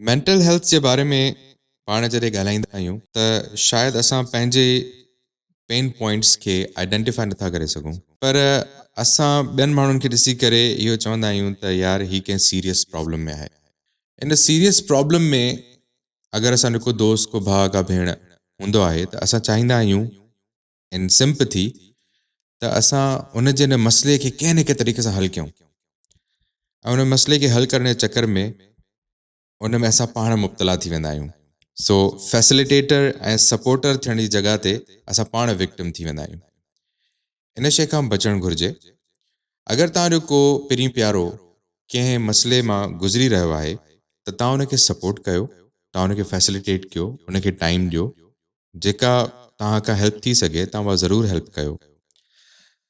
Mental health جي باري ۾ پاڻ جڏهن ڳالهائيندا آهيون ته شايد اسان پنهنجي پين پوائنٽس کي آئيڊينٽيفائي نٿا ڪري سگهون پر اسان ٻين ماڻهن کي ڏسي ڪري اهو چوندا آهيون ته يار هي ڪنهن سيريس پرابلم ۾ آهي. ان سيريس پرابلم ۾ اگر اسان جو ڪو دوست ڪو ڀاء ڪا ڀيڻ هوندو آهي ته اسان چاهيندا آهيون ان سمپٿي ته اسان ان جي ان مسئلي کي ڪنهن نه ڪنهن طريقي سان حل ڪيون ۽ ان مسئلي کي حل ڪرڻ جي چڪر ۾ ان ۾ اسان پاڻ مبتلا ٿي ويندا آهيون. سو فيسليٽيٽر ۽ سپورٽر ٿيڻ جي جڳهه تي اسان پاڻ وڪٽم ٿي ويندا آهيون. ان شيء کان بچڻ گهرجي. اگر توهان جو ڪو پرين پيارو ڪنهن مسئلي مان گذري رهيو آهي ته توهان ان کي سپورٽ ڪيو، توهان ان کي فيسليٽيٽ ڪيو، ان کي ٽائيم ڏيو، جيڪا توهان کان هيلپ ٿي سگهي توهان اها ضرور هيلپ ڪيو.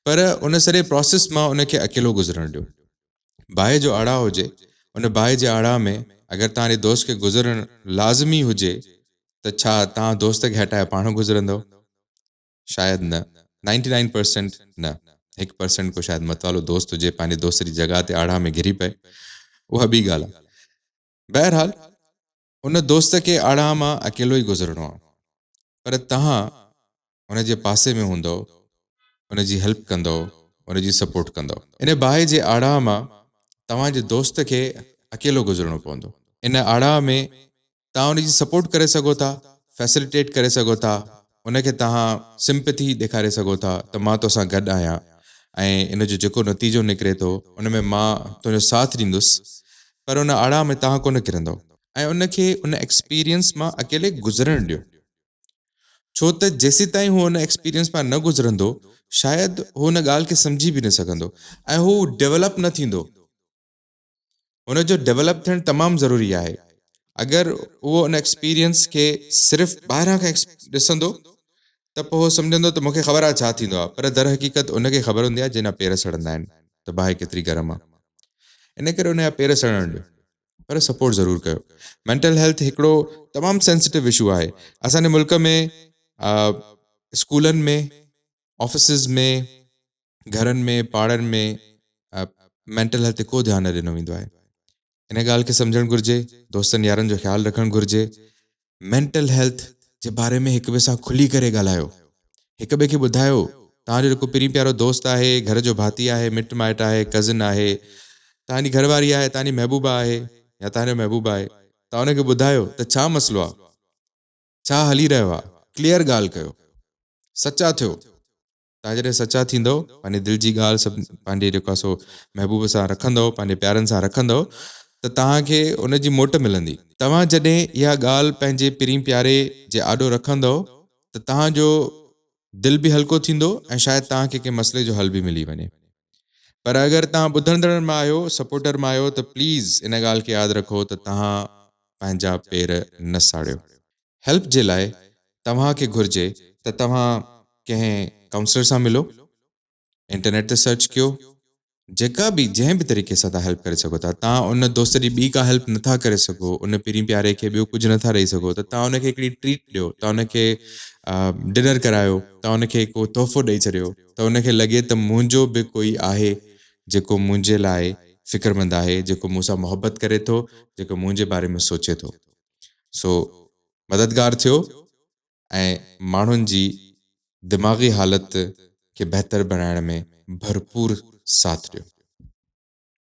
پر ان سڄي پراسيس مان ان کي اڪيلو گذرڻ ڏيو. باهه جو آڙاهه هجي، ان باهه جي آڙاهه ۾ اگر توهان جي دوست کي گذرڻ لازمي هجي ته ڇا توهان دوست کي هٽائي پاڻ گذرندؤ؟ شايد نه، نائنٽي نائن پرسينٽ نه، هڪ پرسينٽ ڪو شايد متوالو دوست هجي پنهنجي دوست جي جڳهه تي آڙاهه ۾ گهري پئي، اها ٻي ڳالهه آهي. بهرحال ان دوست کي آڙاهه مان اڪيلو ئي گذرڻو آهي، پر توهان ان جي پاسي ۾ هوندؤ، ان جي هيلپ ڪندؤ، ان جي سپورٽ ڪندؤ. ان باهه جي آڙاهه مان توهان جي دوست کي اڪيلو گذرڻو پوندو. ان آڙاهه ۾ توهان ان جي سپورٽ ڪري سگهو ٿا، فيسليٽيٽ ڪري سگهو ٿا، ان کي توهان سمپٿي ڏيکاري سگهو ٿا ته مان توسان گڏ آهيان ۽ ان جو جيڪو نتيجو نڪري ٿو ان ۾ مان تنهنجو ساٿ ڏيندس پر ان آڙاهه ۾ توهان ڪونه ڪرندؤ ۽ ان کي ان ايڪسپيرينس مان اڪيلي گذرڻ ڏيو. ڇو ته جيسيتائين هو ان ايڪسپيرينس مان نه گذرندو شايد هو ان ڳالهه کي سمجهي به نه سگهندو ۽ هو ڊيولپ نه ٿيندو. هن جو ڊيولپ ٿيڻ تمام ضروري آهي. اگر اهو ان ايڪسپيرينس کي صرف ٻاهران کان ڏسندو ته پوء هو سمجهندو ته مون کي خبر آهي ڇا ٿيندو آهي پر درحقيقت ان کي خبر هوندي آهي جنهن جا پير سڙندا آهن ته باهه ڪيتري گرم آهي. ان ڪري ان جا پير سڙڻ ڏيو. پر سپورٽ ضرور ڪيو. مينٽل هيلٿ هڪڙو تمام سينسٽو اشو آهي. اسان جي ملڪ ۾ اسڪولن ۾ آفيسز ۾ گهرن ۾ پاڙن ۾ مينٽل هيلٿ تي ڪو ڌيان نه ڏنو ويندو آهي. ان ڳالهه کي سمجهڻ گهرجي، دوستن يارن جو خيال رکڻ گهرجي. مينٽل هيلٿ جي باري ۾ هڪ ٻئي سان کلي ڪري ڳالهايو. هڪ ٻئي کي ٻڌايو. توهان جو جيڪو پرين پيارو دوست آهي، گهر جو ڀاتي آهي، مٽ مائٽ آهي، ڪزن آهي، توهان جي گهر واري آهي، توهان جي محبوبه آهي يا توهان جو محبوب آهي، توهان ان کي ٻڌايو ته ڇا مسئلو آهي؟ ڇا هلي رهيو آهي؟ ڪليئر ڳالهه ڪيو. سچا ٿيو. توهان جڏهن سچا ٿيندؤ، پنهنجي دل جي ڳالهه سڀ پنهنجي جيڪو آهي سو محبوب سان رکندؤ، پنهنجي پيارن سان رکندؤ ته توهان کي ان جي موٽ ملندي. توهان جڏهن اها ڳالهه پنهنجي پرين پياري جي آڏو رکندؤ ته توهان جو دل به هلڪو ٿيندو ۽ شايد توهان کي ڪنهن مسئلي جو حل به ملي وڃي. پر اگر توهان ٻڌندڙن مان آهيو، سپورٽر مان آهيو ته پليز ان ڳالهه کي ياد رکو ته توهان پنهنجا پير نه ساڙيو. هيلپ جي لاء توهان کي گهرجي ته توهان ڪنهن ڪائونسلر سان ملو، انٽرنيٽ تي سرچ ڪيو، جيڪا به جنهن به طريقي سان توهان هيلپ ڪري سگهو ٿا، توهان ان دوست جي ٻي ڪا هيلپ نٿا ڪري سگهو، ان پرين پياري کي ٻيو ڪجهه نٿا ڏئي سگهو ته توهان ان کي هڪڙي ٽريٽ ڏيو، توهان ان کي ڊنر ڪرايو، توهان ان کي ڪو تحفو ڏئي ڇڏيو ته ان کي لڳي ته منهنجو به ڪوئي آهي جيڪو منهنجي لاء فڪرمند آهي، جيڪو مون سان محبت ڪري ٿو، جيڪو منهنجي باري ۾ سوچي ٿو. سو مددگار ٿيو ۽ ماڻهن جي دماغي حالت کي بهتر بڻائڻ ۾ ڀرپور ساٿ ڏيو.